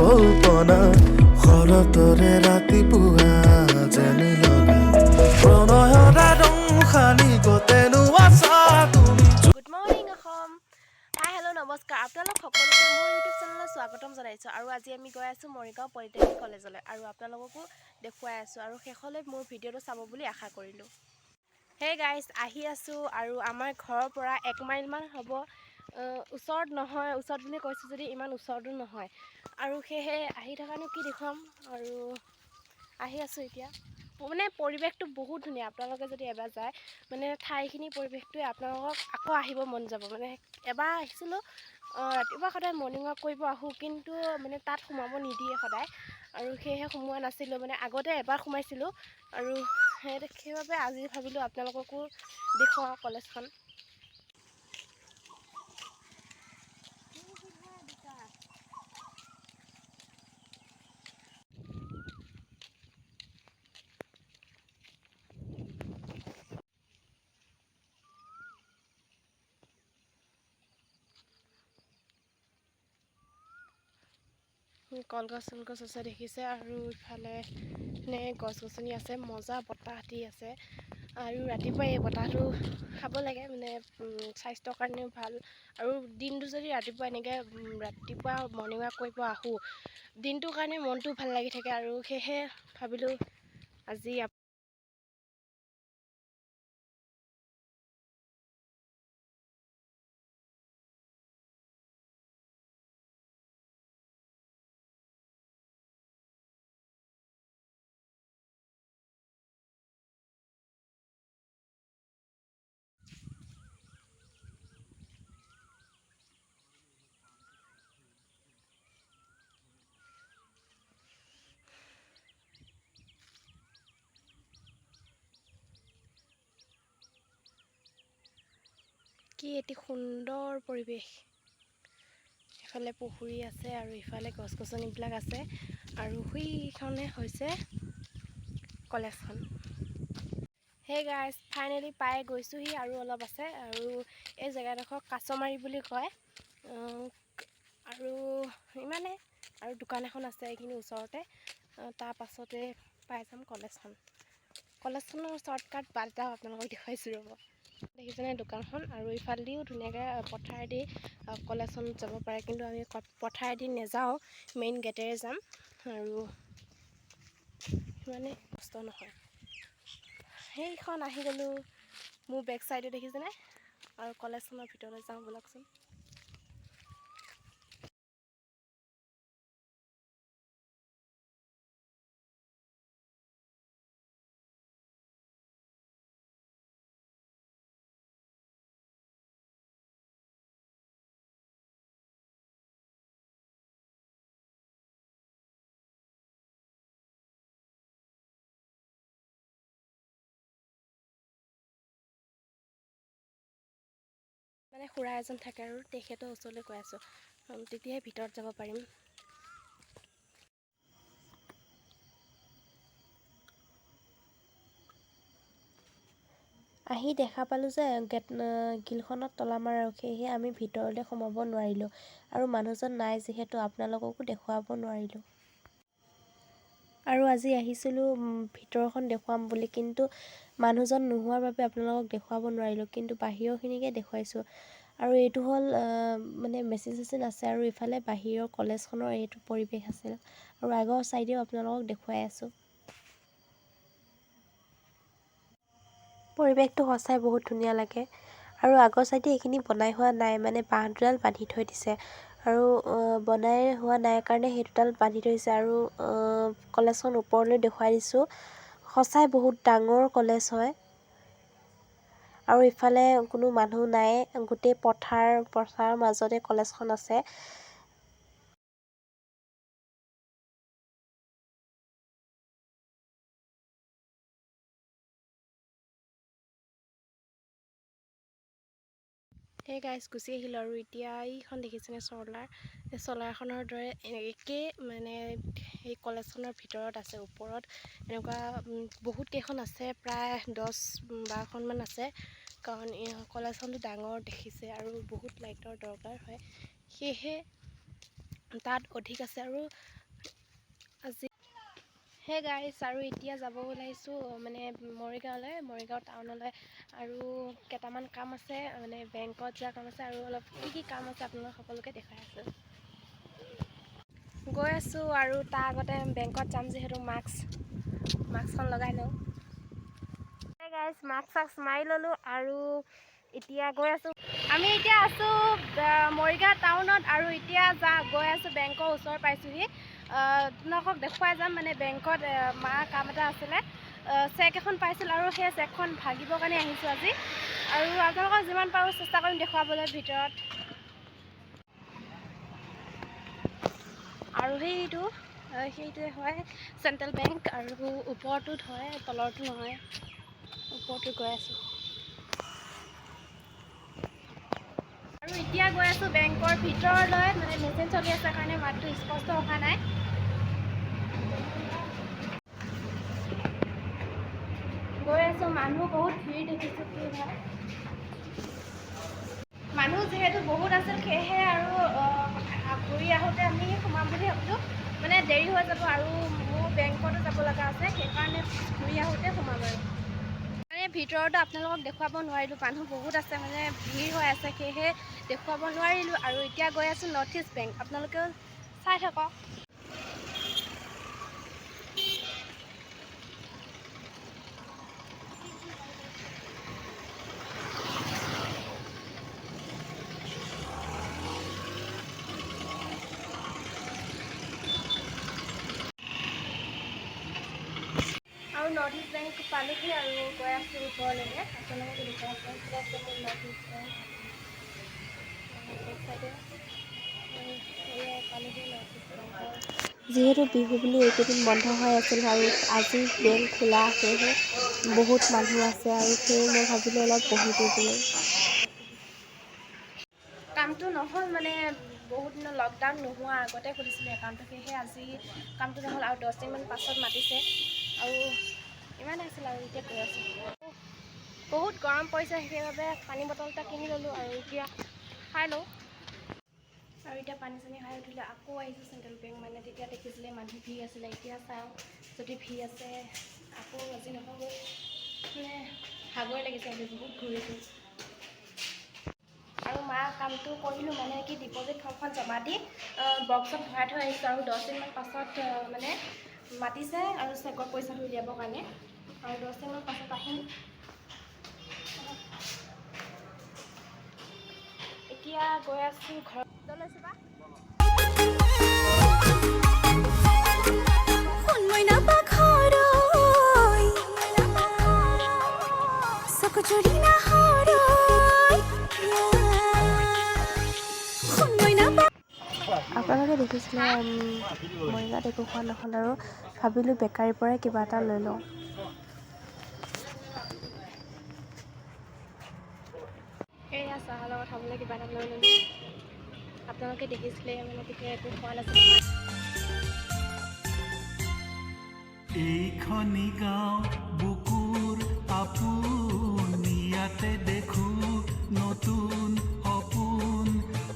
কল্পনা শৰতৰে ৰাতিপুৱা যেন লগা প্ৰণয়ৰ ৰং সানি কতেনো আছা তুমি। গুড মৰ্ণিং অসম, হাই, হেল্ল', নমস্কাৰ। আপোনালোক সকলোকে মোৰ ইউটিউব চেনেললৈ স্বাগতম জনাইছোঁ। আৰু আজি আমি গৈ আছোঁ মৰিগাঁও পলিটেকনিক কলেজলৈ আৰু আপোনালোককো দেখুৱাই আছোঁ আৰু শেষলৈ মোৰ ভিডিঅ'টো চাব বুলি আশা কৰিলোঁ। হে গাইজ, আহি আছোঁ আৰু আমাৰ ঘৰৰ পৰা 1 মাইলমান হ'ব। ওচৰত নহয়, ওচৰত বুলি কৈছোঁ যদি ইমান ওচৰতো নহয়। আৰু সেয়েহে আহি থকানো কি দেখুৱাম আৰু আহি আছোঁ এতিয়া। মানে পৰিৱেশটো বহুত ধুনীয়া। আপোনালোকে যদি এবাৰ যায়, মানে ঠাইখিনি পৰিৱেশটোৱে আপোনালোকক আকৌ আহিব মন যাব। মানে এবাৰ আহিছিলোঁ, ৰাতিপুৱা সদায় মৰ্ণিং ৱাক কৰিব আহোঁ, কিন্তু মানে তাত সোমাব নিদিয়ে সদায় আৰু সেয়েহে সোমোৱা নাছিলোঁ। মানে আগতে এবাৰ সোমাইছিলোঁ আৰু সেইবাবে আজি ভাবিলোঁ আপোনালোককো দেখুৱাওঁ কলেজখন। কলগছ চলগছ আছে দেখিছে। আৰু ইফালে নে গছ গছনি আছে, মজা বতাহ দি আছে। আৰু ৰাতিপুৱা এই বতাহটো খাব লাগে, মানে স্বাস্থ্যৰ কাৰণেও ভাল। আৰু দিনটো যদি ৰাতিপুৱা এনেকৈ ৰাতিপুৱা মৰ্ণিং ৱাক কৰিব আহোঁ, দিনটোৰ কাৰণে মনটো ভাল লাগি থাকে। আৰু সেয়েহে ভাবিলোঁ আজি কি এটি সুন্দৰ পৰিৱেশ! এফালে পুখুৰী আছে আৰু ইফালে গছ গছনিবিলাক আছে আৰু সেইখনে হৈছে কলেজখন। হে গাইজ, ফাইনেলি পাই গৈছোঁহি আৰু অলপ আছে। আৰু এই জেগাডোখৰ কাছমাৰী বুলি কয়। আৰু ইমানে আৰু দোকান এখন আছে এইখিনি ওচৰতে। তাৰ পাছতে পাই যাম কলেজখন। কলেজখনৰ শ্বৰ্টকাট বাট এটাও আপোনালোকক দেখুৱাইছোঁ, ৰ'ব। দেখিছেনে দোকানখন? আৰু ইফালেদিও ধুনীয়াকৈ পথাৰেদি কলেজখনত যাব পাৰে, কিন্তু আমি পথাৰেদি নেযাওঁ, মেইন গেটেৰে যাম আৰু সিমানেই কষ্ট নহয়। সেইখন আহি গ'লোঁ, মোৰ বেক চাইডে দেখিছেনে? আৰু কলেজখনৰ ভিতৰলৈ যাওঁ ব'লকচোন। মানে খুৰা এজন থাকে আৰু তেখেতৰ ওচৰলৈ গৈ আছোঁ, তেতিয়াহে ভিতৰত যাব পাৰিম। আহি দেখা পালোঁ যে গেট গ্ৰীলখনত তলা মাৰা আৰু সেয়েহে আমি ভিতৰলৈ সোমাব নোৱাৰিলোঁ আৰু মানুহজন নাই যিহেতু আপোনালোককো দেখুৱাব নোৱাৰিলোঁ। আৰু আজি আহিছিলোঁ ভিতৰখন দেখুৱাম বুলি, কিন্তু মানুহজন নোহোৱাৰ বাবে আপোনালোকক দেখুৱাব নোৱাৰিলোঁ, কিন্তু বাহিৰৰখিনিকে দেখুৱাইছোঁ। আৰু এইটো হ'ল মানে মেচিন চেচিন আছে আৰু ইফালে বাহিৰৰ কলেজখনৰ এইটো পৰিৱেশ আছিল আৰু আগৰ চাইডেও আপোনালোকক দেখুৱাই আছোঁ। পৰিৱেশটো সঁচাই বহুত ধুনীয়া লাগে। আৰু আগৰ চাইডে এইখিনি বনাই হোৱা নাই, মানে বাঁহ দুডাল বান্ধি থৈ দিছে আৰু বনাই হোৱা নাই কাৰণে সেই দুডাল বান্ধি থৈছে। আৰু কলেজখন ওপৰলৈ দেখুৱাই দিছোঁ। সঁচাই বহুত ডাঙৰ কলেজ হয়। আৰু ইফালে কোনো মানুহ নাই, গোটেই পথাৰ, পথাৰৰ মাজতে কলেজখন আছে। হে গাইজ, গুচি আহিলোঁ। আৰু এতিয়া এইখন দেখিছেনে চ'লাৰ? এই চ'লাৰখনৰ দৰে একেই মানে সেই কলেজখনৰ ভিতৰত আছে। ওপৰত এনেকুৱা বহুত কেইখন আছে, প্ৰায় 10-12খনমান আছে, কাৰণ এই কলেজখনটো ডাঙৰ দেখিছে আৰু বহুত লাইটৰ দৰকাৰ হয়। সেয়েহে তাত অধিক আছে। আৰু আজি হে গাইছ, আৰু এতিয়া যাব ওলাইছোঁ মানে মৰিগাঁৱলৈ, মৰিগাঁও টাউনলৈ। আৰু কেইটামান কাম আছে, মানে বেংকত যোৱা কাম আছে আৰু অলপ কি কি কাম আছে আপোনালোক সকলোকে দেখুৱাই আছোঁ, গৈ আছোঁ। আৰু তাৰ আগতে বেংকত যাম যিহেতু মাস্কখন লগাই লওঁ। গাইছ, মাস্ক চাস্ক মাৰি ল'লোঁ আৰু এতিয়া গৈ আছোঁ। আমি এতিয়া আছোঁ মৰিগাঁও টাউনত আৰু এতিয়া গৈ আছোঁ, বেংকৰ ওচৰ পাইছোঁহি। আপোনালোকক দেখুৱাই যাম। মানে বেংকত মাৰ কাম এটা আছিলে, চেক এখন পাইছিল আৰু সেই চেকখন ভাগিবৰ কাৰণে আহিছোঁ আজি। আৰু আপোনালোকক যিমান পাৰোঁ চেষ্টা কৰিম দেখুৱাবলৈ ভিতৰত। আৰু সেইটোৱে হয় চেণ্ট্ৰেল বেংক আৰু ওপৰটোত হয়, তলৰটো নহয়, ওপৰটোত গৈ আছোঁ। আৰু এতিয়া গৈ আছোঁ বেংকৰ ভিতৰলৈ। মানে মেচিন চলি আছে কাৰণে মাতটো স্পষ্ট অহা নাই। গৈ আছোঁ, মানুহ বহুত ভিৰ দেখিছোঁ। কি হয়, মানুহ যিহেতু বহুত আছিল, সেয়েহে আৰু ঘূৰি আহোঁতে আমি সোমাম বুলি ভাবিলোঁ। মানে দেৰি হৈ যাব আৰু মোৰ বেংকতো যাব লগা আছে, সেইকাৰণে ঘূৰি আহোঁতে সোমাম। আৰু মানে ভিতৰতো আপোনালোকক দেখুৱাব নোৱাৰিলোঁ, মানুহ বহুত আছে, মানে ভিৰ হৈ আছে, সেয়েহে দেখুৱাব নোৱাৰিলোঁ। আৰু এতিয়া গৈ আছোঁ নৰ্থ ইষ্ট বেংক, আপোনালোকেও চাই থাকক। আৰু নৰ্থ ইষ্ট বেংক পালোহি আৰু গৈ আছোঁ ওপৰলৈকে। আপোনালোকক দেখুৱাই আছোঁ, এইফালে আছে মোৰ নৰ্থ ইষ্ট বেংক, এক চাইডে। এয়াই পালোহি নৰ্থ ইষ্ট বেংকৰ। যিহেতু বিহু বুলি এইকেইদিন বন্ধ হৈ আছিল আৰু আজি বেংক খোলা, সেয়েহে বহুত মানুহ আছে আৰু সেয়ে মই ভাবিলোঁ অলপ বহি দিওঁ বুলি। কামটো নহ'ল, মানে বহুত দিনৰ লকডাউন নোহোৱা আগতে খুলিছিলোঁ একাউণ্টটো, সেয়েহে আজি কামটো নহ'ল আৰু 10 দিনমান পাছত মাতিছে। আৰু ইমান আছিল আৰু এতিয়া গৈ আছোঁ। বহুত গৰম পৰিছে, সেইবাবে পানী বটল এটা কিনি ল'লোঁ আৰু এতিয়া খাই লওঁ। আৰু এতিয়া পানী চানী খাই উঠিলোঁ, আকৌ আহিছোঁ চেণ্ট্ৰেল বেংক। মানে তেতিয়া দেখিছিলে মানুহ ভিৰ আছিলে, এতিয়া চাওঁ যদি ভিৰ আছে আকৌ আজি নহ'ব। মানে ভাগৰে লাগিছে আজি, বহুত ঘূৰিছোঁ। আৰু মা কামটো কৰিলোঁ, মানে কি ডিপ'জিট ফৰ্মখন জমা দি বক্সত ভৰাই থৈ আহিছোঁ। আৰু 10 দিনমান পাছত মানে মাতিছে আৰু চেকৰ পইচাটো উলিয়াবৰ কাৰণে, আৰু 10 দিনমান পাছত আহিম। এতিয়া গৈ আছোঁ ঘৰত লৈছোঁ বা। সোণ মইনা পাখৰৈ, চকু জুৰি নাহৰৈ, সোণ মইনা। আপোনালোকে দেখিছিলে, মৰিগাঁৱত একো খোৱা নহ'ল আৰু ভাবিলোঁ বেকাৰীৰ পৰাই কিবা এটা লৈ লওঁ। এয়া চাহৰ লগত খাবলৈ কিবা এটা লৈ ল'লোঁ। আপোনালোকে দেখিছিলে, মানে তেতিয়া একো খোৱা নাছিলোঁ। এইখনি গাঁও বুকুৰ আপোন, ইয়াতে দেখো নতুন সপোন।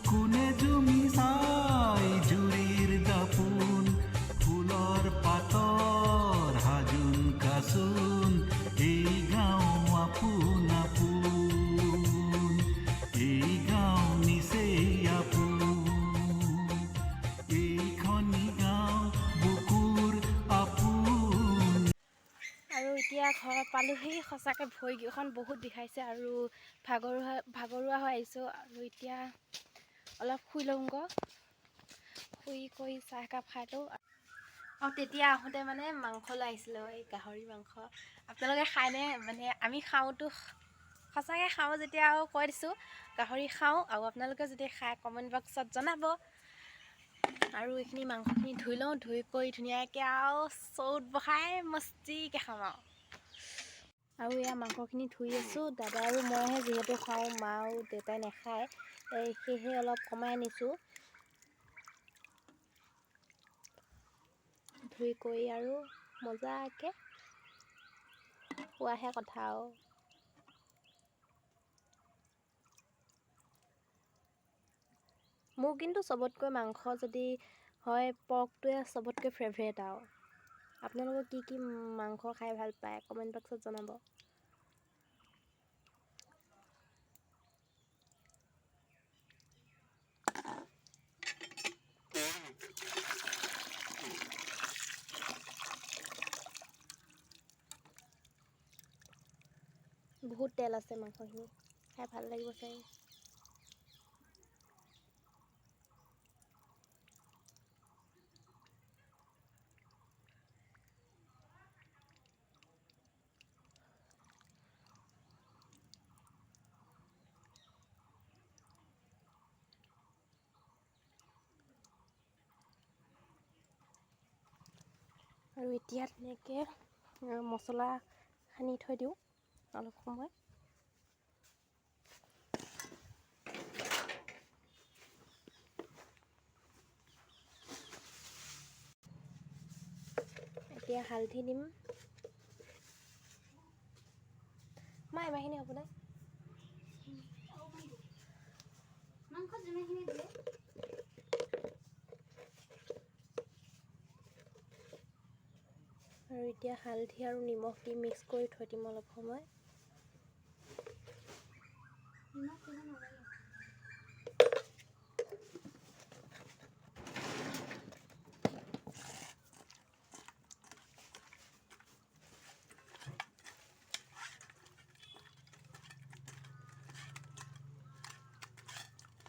কোনে জুমি চাই জুৰিৰ দাপোন, ফুলৰ পাতৰ সাজোন কাচোন। এই গাঁও আপোন আপোন, এই গাঁও নিচেই আপোন। এইখনি গাঁও বুকুৰ আপোন। আৰু এতিয়া ঘৰ পালোহি। সঁচাকৈ ভৰিকেইখন বহুত বিষাইছে আৰু ভাগৰুৱা ভাগৰুৱা হৈ আহিছোঁ। আৰু এতিয়া অলপ শুই লওঁগৈ, শুই কৰি চাহ একাপ খাই লওঁ। আৰু তেতিয়া আহোঁতে মানে মাংস লৈ আহিছিলোঁ, এই গাহৰি মাংস। আপোনালোকে খায়নে? মানে আমি খাওঁতো, সঁচাকৈ খাওঁ যেতিয়া আৰু কৈ দিছোঁ, গাহৰি খাওঁ। আৰু আপোনালোকে যদি খায় কমেণ্ট বক্সত জনাব। আৰু এইখিনি মাংসখিনি ধুই লওঁ, ধুই কৰি ধুনীয়াকৈ আৰু চৰুত বহাই মস্তিকৈ খাম আৰু। আৰু এয়া মাংসখিনি ধুই আছোঁ। দাদা আৰু মইহে যিহেতু খাওঁ, মা আৰু দেউতাই নাখায়, এই সেয়েহে অলপ কমাই আনিছোঁ। ধুই কৰি আৰু মজাকৈ খোৱাহে কথা আৰু। মোৰ কিন্তু চবতকৈ মাংস যদি হয় পৰ্কটোৱে চবতকৈ ফেভৰেট আৰু। আপোনালোকে কি কি মাংস খাই ভাল পায় কমেণ্ট বক্সত জনাব। বহুত তেল আছে মাংসখিনি, খাই ভাল লাগিব চাগে। আৰু এতিয়া ধুনীয়াকৈ মছলা সানি থৈ দিওঁ অলপ সময়। এতিয়া হালধি দিম। মা ইমানখিনি হ'বনে? মাংস যিমানখিনি দিয়ে। আৰু এতিয়া হালধি আৰু নিমখ দি মিক্স কৰি থৈ দিম অলপ সময়। নিমখ দিব নালাগে।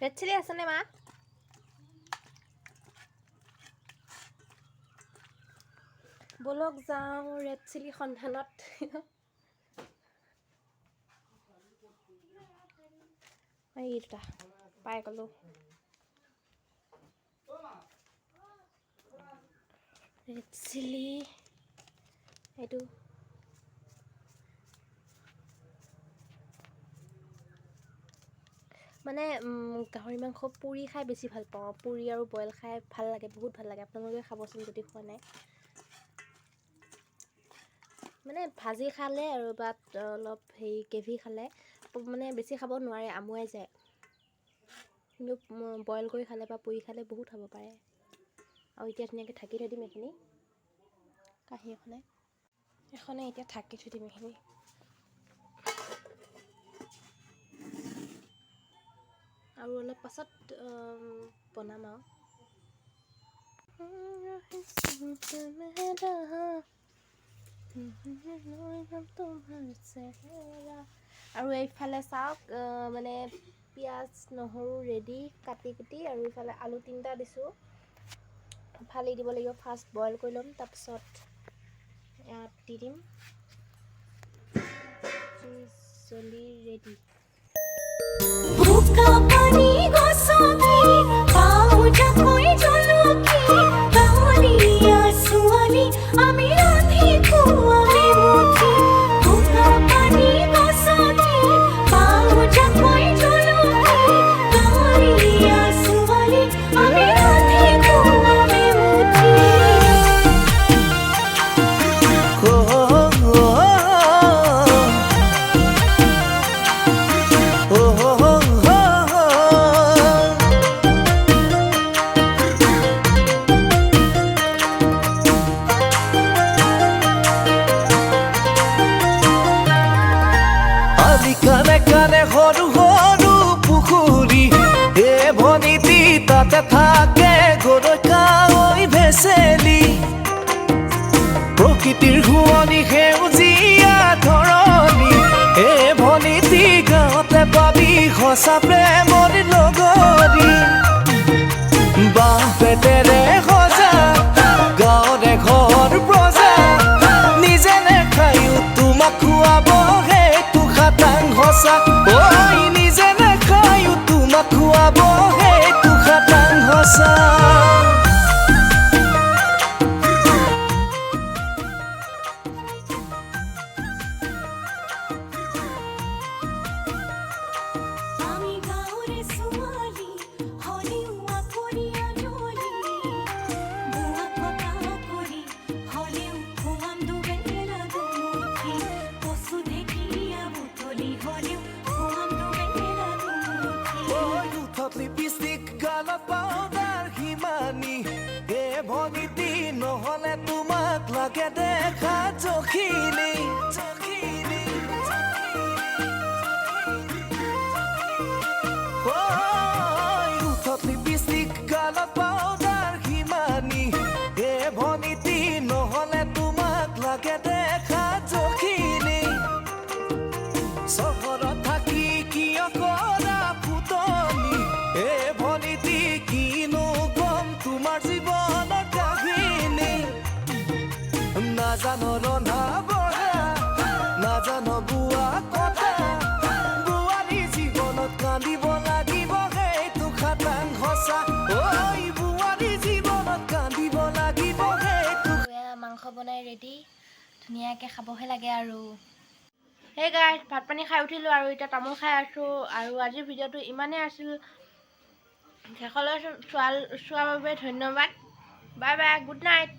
ৰেড চিলি আছেনে মা? ব'লক যাওঁ ৰেড চিলি সন্ধানত। এই দুটা পাই গ'লোঁ। ৰেড চিলি এইটো মানে গাহৰি মাংস পুৰি খাই বেছি ভাল পাওঁ। পুৰি আৰু বইল খাই ভাল লাগে, বহুত ভাল লাগে। আপোনালোকে খাবচোন যদি খোৱা নাই। মানে ভাজি খালে আৰু বা অলপ হেৰি গ্ৰেভি খালে মানে বেছি খাব নোৱাৰে, আমুৱাই যায়। কিন্তু বইল কৰি খালে বা পুৰি খালে বহুত খাব পাৰে। আৰু এতিয়া ধুনীয়াকৈ ঢাকি থৈ দিম এইখিনি কাঁহী এখনে এখনে এতিয়া ঢাকি থৈ দিম এইখিনি। আৰু অলপ পাছত বনাম আৰু। আৰু এইফালে চাওক মানে পিঁয়াজ নহৰু ৰেডি কাটি কুটি, আৰু এইফালে আলু 3টা দিছোঁ, ফালি দিব লাগিব। ফাৰ্ষ্ট বইল কৰি ল'ম, তাৰপিছত ইয়াত দি দিম। জলি ৰেডি। কানে কানে সৰু সৰু পুখুৰী, এ ভনীটি তাতে থাকে গৰৈ কাৱৈ ভেচেলি। প্ৰকৃতিৰ শুৱনি সেউজীয়া ধৰণী, এ ভনীটি গাঁৱতে পাবি সঁচা প্ৰেমৰ লগৰী। বাঁহ বেতেৰে সজা গাঁৱৰে ঘৰ প্ৰজা, নিজে নেখায়ো তোমাক খুৱাব সেইটো খাটাং সঁচা। ঐ নিজে নেখায়ো তোমাক খুৱাব সেইটো খাটাং সঁচা। হলেও নহলে তোমাক লাগে দেখা যখিনী, যখিনী। ঐ, ওঠত লিপষ্টিক, গালত পাউডাৰ সিমানি, এ ভনীটি, নহলে তোমাক লাগে দেখা যখিনী। চহৰত থাকি কিয় কৰা ফুটনি, এ ভনীটি? কিনো কম তোমাৰ জীৱনৰ কাহিনী? নাজানো ৰন্ধা বঢ়া, নাজানো বোৱা কথা, বোৱাৰী জীৱনত কান্দিব লাগিব সেইটো খাটাং সঁচা। ঐ বোৱাৰী জীৱনত কান্দিব লাগিব সেইটো এয়া মাংস বনাই ৰেডি, ধুনীয়াকৈ খাবহে লাগে আৰু। হে গাইজ, ভাত পানী খাই উঠিলোঁ আৰু এতিয়া তামোল খাই আছোঁ। আৰু আজিৰ ভিডিঅ'টো ইমানেই আছিল। শেষলৈ চোৱাৰ বাবে ধন্যবাদ। Bye bye, good night.